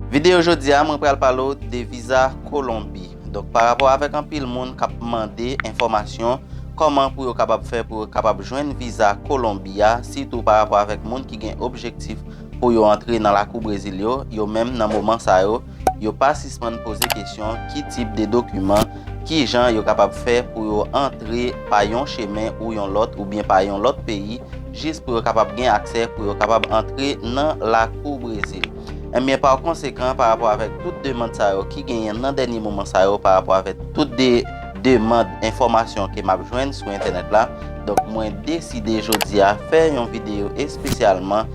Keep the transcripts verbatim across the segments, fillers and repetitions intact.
Videyo jodi a, mwen pral pale w de viza Kolonbi. Donk, pa rapò avèk anpil moun k ap mande enfòmasyon, kòman pou yo kapab fè pou yo kapab jwenn viza Kolonbi a, sitou pa rapò avèk moun ki gen objektif pou yo antre nan lakou Brezil yo, yo menm nan moman sa yo, yo pa sispann poze kesyon ki tip de dokiman, ki jan yo kapab fè pou yo antre pa yon chemen ou yon lòt, oubyen pa yon lòt peyi, jis pou yo kapab gen aksè, pou yo kapab antre nan lakou Brezil. Ebyen, pa konsekan, pa rapò avèk tout demann sa yo ki genyen nan dènye moman sa yo, pa rapò avèk tout de, demann enfòmasyon ke m ap jwenn sou entènèt la, donk, mwen deside jodi a fè yon videyo espesyalman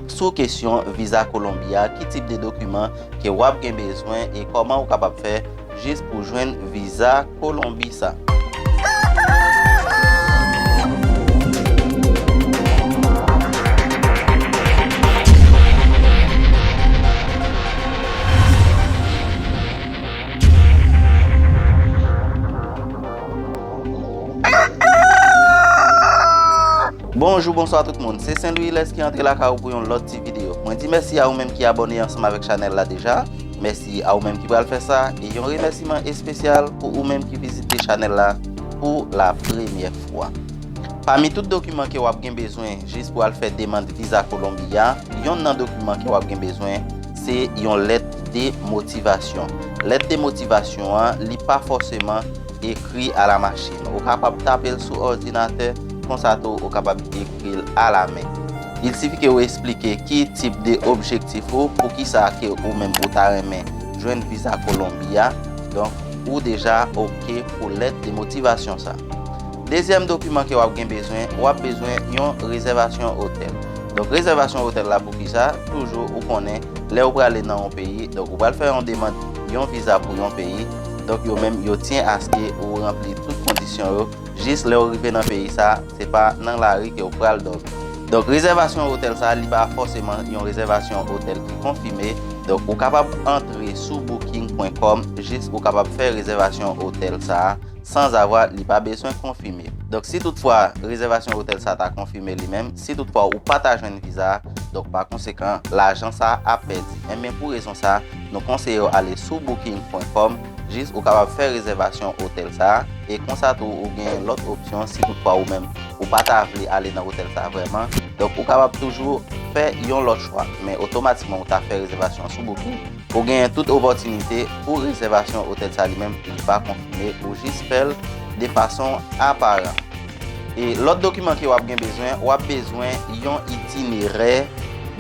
sou kesyon viza Kolonbi a, ki tip de dokiman ke w ap gen bezwen e kòman ou kapab fè jis pou jwenn viza Kolonbi sa. Bonjou, bonswa tout moun. Se Sen Lwi Ilès ki antre lakay ou pou yon lòt ti videyo. Mwen di mèsi a ou menm ki abòne ansanm avèk chanèl la deja. Mèsi a ou menm ki pral fè sa. E yon remèsiman espesyal pou ou menm ki vizite chanèl la pou la premyè fwa. Pami tout dokiman ke w ap gen bezwen jis pou al fè demann viza Kolonbi a, yonn nan dokiman ke w ap gen bezwen, se yon lèt de motivasyon. Lèt de motivasyon an, li pa fòseman ekri alamachin. Ou kapab tape l sou òdinatè, konsa tou ou kapab ekri l alamen. Il sifi ke ou eksplike ki tip de objektif ou, poukisa ke ou menm ou ta renmen jwenn viza Kolonbi a. Donk, ou deja oke pou lèt de motivasyon sa. Dezyèm dokiman ke w ap gen bezwen, w ap bezwen yon rezèvasyon otèl. Donk, rezèvasyon otèl la, poukisa? Toujou, ou konnen, lè ou prale nan yon peyi, donk, ou pral fè yon demann yon viza pou yon peyi. Donk, yo menm, yo tyen aske ou ranpli tout kondisyon yo. Jis lè ou rive nan peyi sa, se pa nan lari ke ou pral dòmi. Donk, rezèvasyon otèl sa, li pa fòseman yon rezèvasyon otèl ki konfime. Donk, ou kapab antre sou booking pwen kòm, jis ou kapab fè rezèvasyon otèl sa, sanzavwa li pa bezwen konfime. Donk, si toutfwa rezèvasyon otèl sa ta konfime li menm, si toutfwa ou pa ta jwenn viza, donk, pa konsekan, lajan sa ap pèdi. Enben, pou rezon sa, nou konseye w ale sou booking pwen kòm, jis ou kapab fè rezèvasyon otèl sa, e konsa tou, ou gen lòt opsyon, si toutfwa ou menm, ou pa ta vle ale nan otèl sa vrèman, donk, ou kapab toujou fè yon lòt chwa, men otomatikman, ou ta fè rezèvasyon sou booking, ou genyen tout opòtinite pou rezèvasyon otèl sa li menm li pa konfime, ou jis fè l de fason aparan. E lòt dokiman ke w ap gen bezwen, w ap bezwen yon itinerè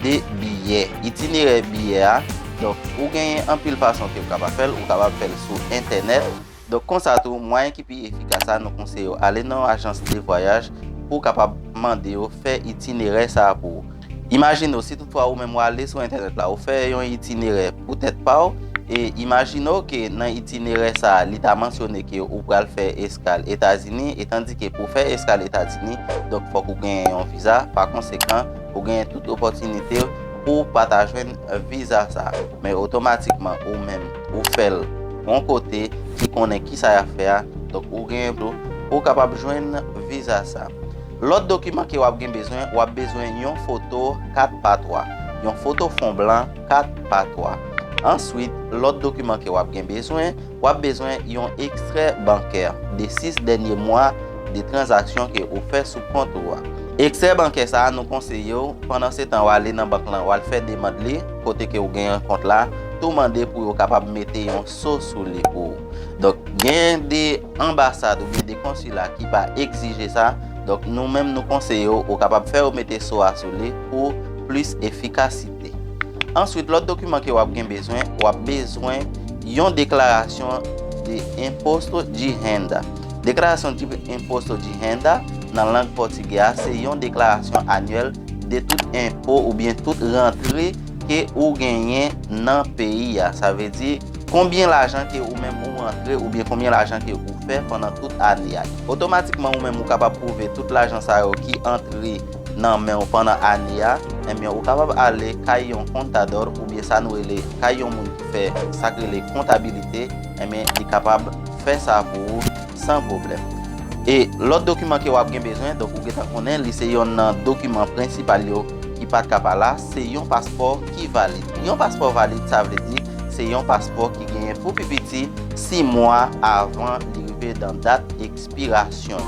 de biyè. Itinerè biyè a, donk, ou genyen anpil fason ke w kapab fè l, ou kapab fè l sou entènèt. Donk, konsa tou, mwayen ki pi efikas la, nou konseye w ale nan yon ajans de vwayaj pou w kapab mande yo fè itinerè sa a pou ou. Imajine w, si toutfwa ou menm w ale sou entènèt la, ou fè yon itinerè pou tèt pa w, e imajine w ke nan itinerè sa a, li ta mansyone ke ou pral fè eskal Etazini, e tandike pou w fè eskal Etazini, donk fòk ou genyen yon viza, pa konsekan, ou genyen tout opòtinite pou w pa ta jwenn viza sa a. Men otomatikman, ou menm, ou fè l yon kote ki konnen kisa y ap fè a, donk ou genyen pou, pou w kapab jwenn viza sa a. Lòt dokiman ke w ap gen bezwen, w ap bezwen yon foto kat pa twa, yon foto fon blan kat pa twa. Answit, lòt dokiman ke w ap gen bezwen, w ap bezwen yon ekstrè bankè de sis dènye mwa de tranzaksyon ke ou fè sou kont ou a. Ekstrè bankè sa a, nou konseye w, pandan se tan w ale nan bank lan, w al fè demann li, kote ke ou genyen kont la, tou mande pou yo kapab mete yon so sou li pou ou. Donk, genyen de anbasad oubyen de konsila ki pa egzije sa. Donk, nou menm, nou konseye w, ou kapab fè yo mete so a sou li pou plis efikasite. Answit, lòt dokiman ke w ap gen bezwen, w ap bezwen yon deklarasyon de imposto de renda. Deklarasyon de imposto de renda, nan lang pòtigè a, se yon deklarasyon anyèl de tout enpo oubyen tout rantre ke ou genyen nan peyi a. Sa vle di, konbyen lajan ke ou menm ou rantre oubyen konbyen lajan ke ou fè pandan tout ane a. Otomatikman, ou menm ou kapab pwouve tout lajan sa yo ki antre nan men w pandan ane a, enben, ou kapab ale kay yon kontadò oubyen sa nou rele kay yon moun ki fè sa k rele kontabilite, enben, li kapab fè sa pou ou san pwoblèm. E lòt dokiman ke w ap gen bezwen, donk ou gentan konnen, li se yonn nan dokiman prensipal yo ki FATCA pa la, se yon paspò ki valid. Yon paspò valid, sa vle di se yon paspò ki genyen pou pi piti sis mwa avan li rive nan dat ekspirasyon.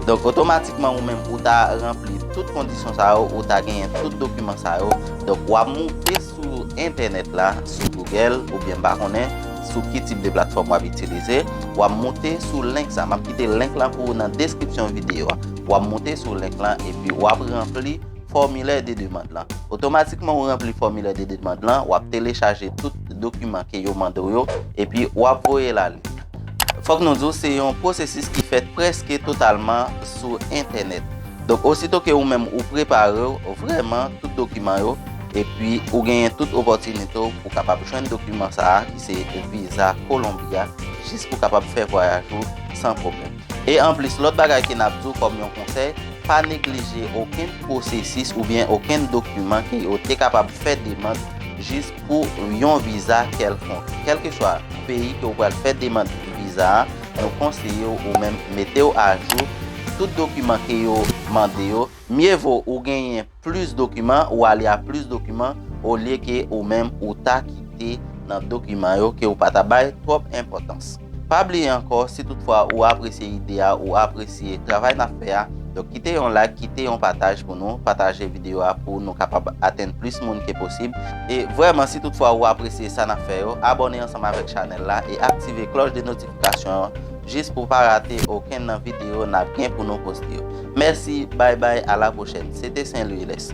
Donk, otomatikman, ou menm, ou ta ranpli tout kondisyon sa yo, ou ta genyen tout dokiman sa yo. Donk, w ap moute sou entènèt la, sou Google, oubyen m pa konnen sou ki tip de platfòm w ap itilize. W ap moute sou link sa. M ap kite link lan pou ou nan deskripsyon videyo a. W ap moute sou link lan, epi w ap ranpli fòmilè de demann lan. Otomatikman, ou ranpli fòmilè de demann lan, w ap telechaje tout dokiman ke yo mande w yo, epi w ap voye l ale. Fòk nou di w, se yon pwosesis ki fèt prèske totalman sou entènèt. Donk, osito ke ou menm ou prepare w vrèman tout dokiman yo, epi ou genyen tout opòtinite w pou kapab jwenn dokiman sa a, ki se viza Kolonbi a, jis pou kapab fè vwayaj ou san pwoblèm. E anplis, lòt bagay ke n ap di w kòm yon konsèy, pa neglije okenn pwosesis oubyen okenn dokiman ke yo te kapab fè demann jis pou yon viza kèlkonk. Kèlkeswa peyi ke w pral fè demann viza a, nou konseye w ou menm mete w ajou tout dokiman ke yo mande yo. Mye vo ou genyen plis dokiman, ou ale a plis dokiman, olye ke ou menm ou ta kite nan dokiman yo ke ou pa ta bay twòp enpòtans. Pa bliye ankò, si toutfwa ou apresye ide a, ou apresye travay n ap fè a, donk kite yon like, kite yon pataj pou nou, pataje videyo a pou nou kapab atenn plis moun ke posib. E vrèman, si toutfwa ou apresye sa n ap fè yo, abòne ansanm avèk chanèl la e aktive klòch de notifikasyon an jis pou pa rate okenn nan videyo n ap gen pou nou poste yo. Mèsi, bay bay, a la pwochèn. Se te Saint Louis Lès.